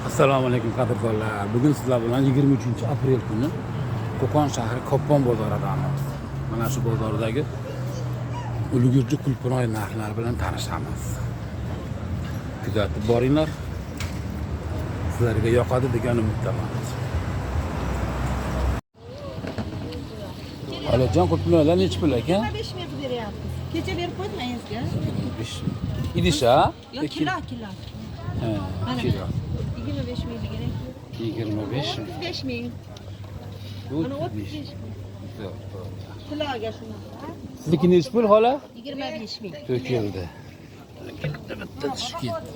Assalomu alaykum, qadrdonlar. Bugun sizlar bilan 23 aprel kuni Qo'qon shahri Koppon bozoridamiz. Mana shu bozordagi ulgurji qulpinoy narxlari bilan tanishamiz. Kuzatib boringlar. Sizlarga yoqadi degan umiddaman. Xolajon, qulpinoylar nechi pul ekan? 5 ming qilib beryapmiz. Kecha berib qo'ydim ayangizga. 5. Idish ha? Yo'q, kilo, kilo. Ha, Mana. kilo. 25 ming degan. 25 ming. 35 ming. Mana 35. 35 ming. Zo'r, zo'r. Kiloga shunaqa. Sizniki nechi pul, xola? 25 ming. To'kildi. Bitta bitta tushib ketdi.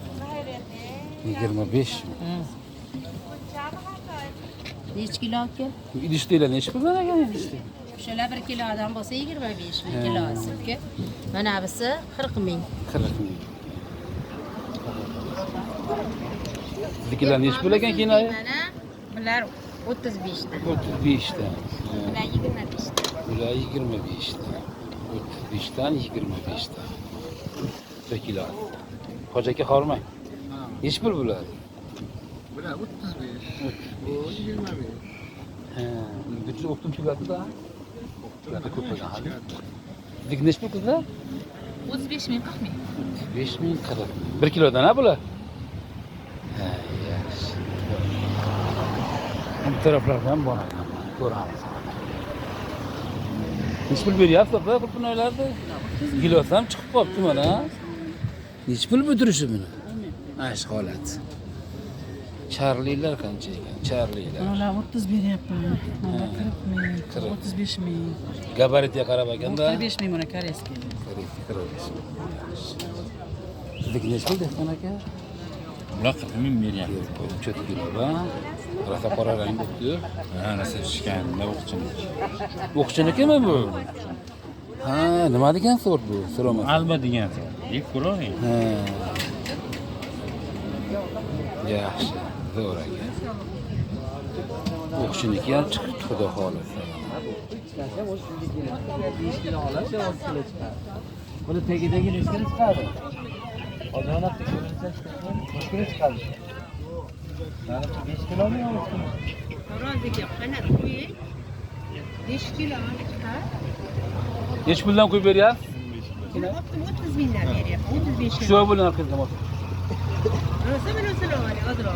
25 ming. Nechi kilo aka? Idishdagilar nechi puldan ekan idishda? O'shalar 1 kilodan bo'lsa 25 ming kilosi uka. Mana bunisi 40 ming. 40 ming. Siznikilar nechi pul ekan kinoyi? Mana bular 35 dan. 35 dan. Bular 25 dan. Bular 25 dan. 35 dan 25 dan. Bir kilo. Hoji aka, hormang. Nechi pul bular? Bular 35. Bu 25. Ha, gücü o'qdim tugadi-da. Ularda ko'p ekan hali. Sizniki nechi pul, qizlar? 35 ming, 40 ming. 35 ming, 40 ming. 1 kilodan ha bular? Ha, yaxshi. Bu taraflarda ham bor ekan. Ko'ramiz. Nechi pul beryapsiz, opa, qulpinoylarni? Kilosi ham chiqib qolibdi mana. Nechi pul bu turishi buni? Mana shu holat. Charlilar qancha ekan? Charlilar. Ular 30 beryapman. Mana 40 ming, 40. 35 ming. Gabaritga qarab ekanda. 45 ming mana koreyskiy. 45 ming. Yaxshi. Sizniki nechi pul, dehqon aka? Bular 40 ming beryapti. 4 kilo ba. Rosa qora rang bo'libdi. Ha, rosa pishganda o'qchilik. O'qchinikimi bu? Ha, nima degan sort bu? So'ramas. Alba degan sort. Yeb ko'ravering. Ha. Yaxshi, zo'r aka. O'qchiniki ham chiqibdi, xudo xohlasa. Buni tagidagi nechi kilo chiqadi? Hozir nechi kilo chiqadi? Manimcha 5 kilomi yo 3 kilo? Roziga qanat qo'ying. 5 kilo chiqar. Nechi puldan qo'yib beryapsiz? Buni 30 mingdan beryapman. 35 Shu bilan narxingizni Rosa bilan oling, ozroq.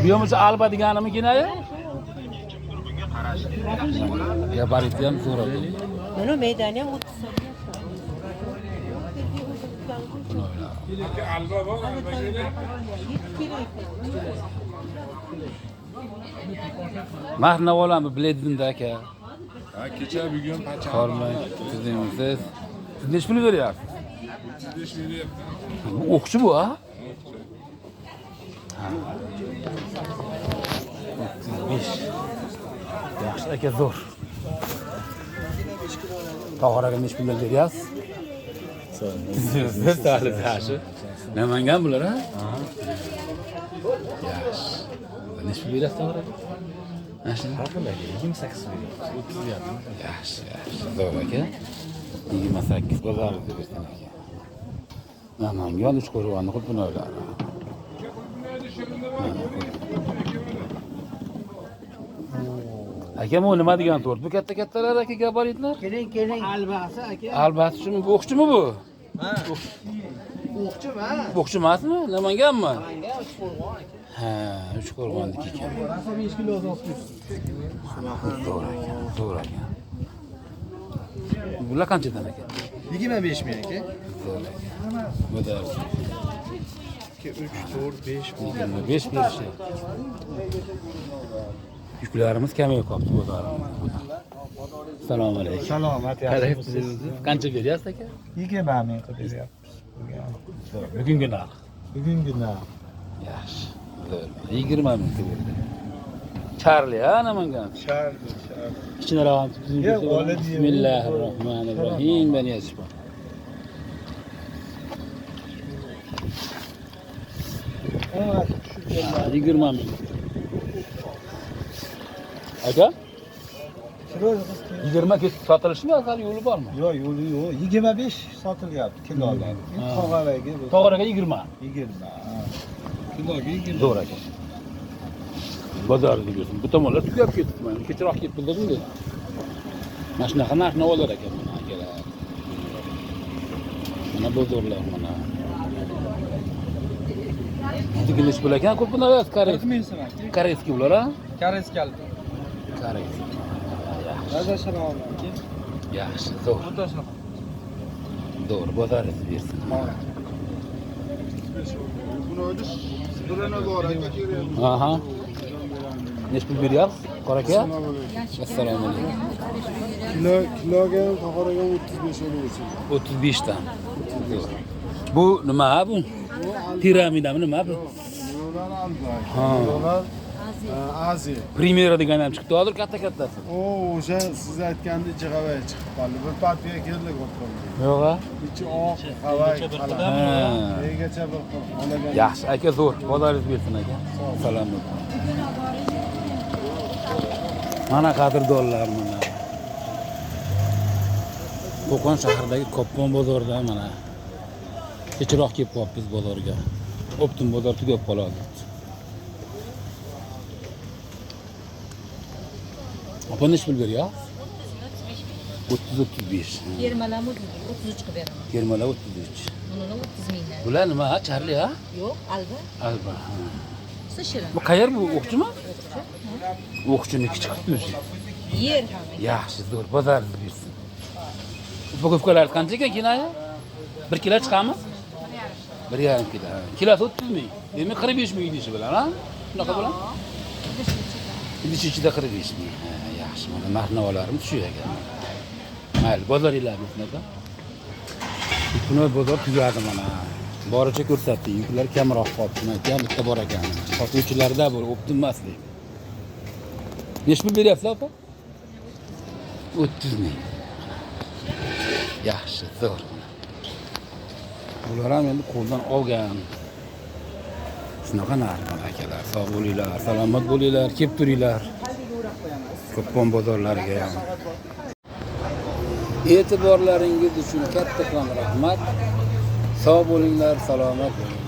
Bu ham o'sha alba deganimi kinoyi? Gabariti ham zo'r ekan. Mana maydoni ham 30 so'm. Qulpinoylar. 7 kilo ekan. Narx navolarmi biladinda aka. Ha, kecha bugun pacha. Hormang, siz. Siz nechi pul beryapsiz? 35 beryapti. Bu o'qchi bu, ha? Ha. 35. Yaxshi aka, zo'r. Tohir aka, nechi puldan beryapsiz? Siz hali yaxshi. Namangan bular, ha? Yaxshi. Nechi pul beryapsiz, Tohir aka? Mana shuni? 28 beryapti. 30 yarim. Yaxshi, yaxshi. Zo'r aka. 28 bozorimizda bersin aka. Namangan Uchqo'rg'onni qulpinoylari. Aka, bu nima degan tort? Bu katta kattalar aka, gabaritlar? Keling, keling. Albasi aka. Albasi shumi, bu o'qchimi bu? Ha. O'qchimi? O'qchi emasmi? Namanganmi? Namangan Uchqo'rg'on aka. Ha, Uchqo'rg'onniki ekan. Rosa 5 kilo olib Zo'r ekan, zo'r ekan. Bular qanchadan aka? 25 ming aka. Zo'r aka. Bu da 2 3 4 5 6. 25 berishi. Yuklarimiz kamayib qolibdi bozorimizda. Assalomu alaykum. Salomat, Qarayapsiz. Qancha beryapsiz, aka? 20 ming qilib beryapmiz. Zo'r. Bugungi narx. Bugungi narx. Yaxshi. Zo'r. 20 ming berdi. Charli, ha, Namangan. Charli, charli. Kichkinaroq ham. Yo'q, oladi. Bismillahirrohmanirrohim. Ben yashish. Ha, 20 ming. Aka? Chiroyli qiz. 20 sotilishmi yo hali yo'li bormi? Yo'q, yo'li yo'q. 25 sotilyapti kilolar. Tog'araga Tog'araga 20. 20. Kiloga 20. Zo'r aka. Bozorga yursin. Bu tomonlar tugab ketdi. Mana kechroq kelib bildim-da. Mana shunaqa narx navolar ekan mana akalar. Mana bozorlar mana. Digilish bo'lar ekan, ko'p bular 40 ming so'm. Koreyskiy bular a? Koreyskiy. Koreyskiy. Yaxshi. Yaxshi, zo'r. Zo'r, bozoringiz bersin. Aha. Necha pul beryapsiz, qora aka? Assalomu alaykum. Kiloga tog'oraga 35 oluvchi. 35 dan. Bu nima bu? Piramidami nima bu? Bular Alba. Ha. Bular Aziya. Primera degan ham chiqdi hozir katta-kattasi. O o'sha siz aytganda ichi g'avay chiqib qoldi. Bir partiya keldi ko'p. Yo'q a? Ichi oq, g'avay qalin. Negacha bir xil. Yaxshi aka, zo'r. Bozoringiz bersin aka. Assalomu alaykum. Mana qadrdonlar mana. Qo'qon shahridagi Koppon bozorida mana. Kechroq kelib qolibmiz bozorga. Optim bozor tugab qoladi. Opa necha pul beryapsiz? 30-35. Yermalar 33 qilib beraman. Yermalar 33. Buni 30 mingdan. Bular nima, charli ha? Yo'q, alba. Alba. Shirin. Bu qayer bu o'qchimi? O'qchiniki chiqibdi o'zi. Yer ham. Yaxshi, zo'r, bozoringiz bersin. Upakovkalar qancha ekan kinoya? 1 kilo chiqamiz? 1,5 kilo. Kilosi 30 ming. Demak 45 ming idishi bilan, ha? Shunaqa bilan? Idish ichida 45 ming. Ha, yaxshi, mana narx navolarimiz shu ekan. Mayli, bozoringlar bersin aka. Buni bozor tugadi mana. Boricha ko'rsatdi, yuklar kamroq qolibdi. Mana bitta bor ekan. Sotuvchilarda bu optim emaslik. Necha pul beryapsiz opa? 30 ming. Yaxshi, zo'r. Bular ham endi qo'ldan olgan. Shunaqa narx mana akalar. Sog' bo'linglar, salomat bo'linglar, kelib turinglar. Ko'ppon bozorlariga ham. E'tiborlaringiz uchun kattakon rahmat. Sog' bo'linglar, salomat bo'linglar.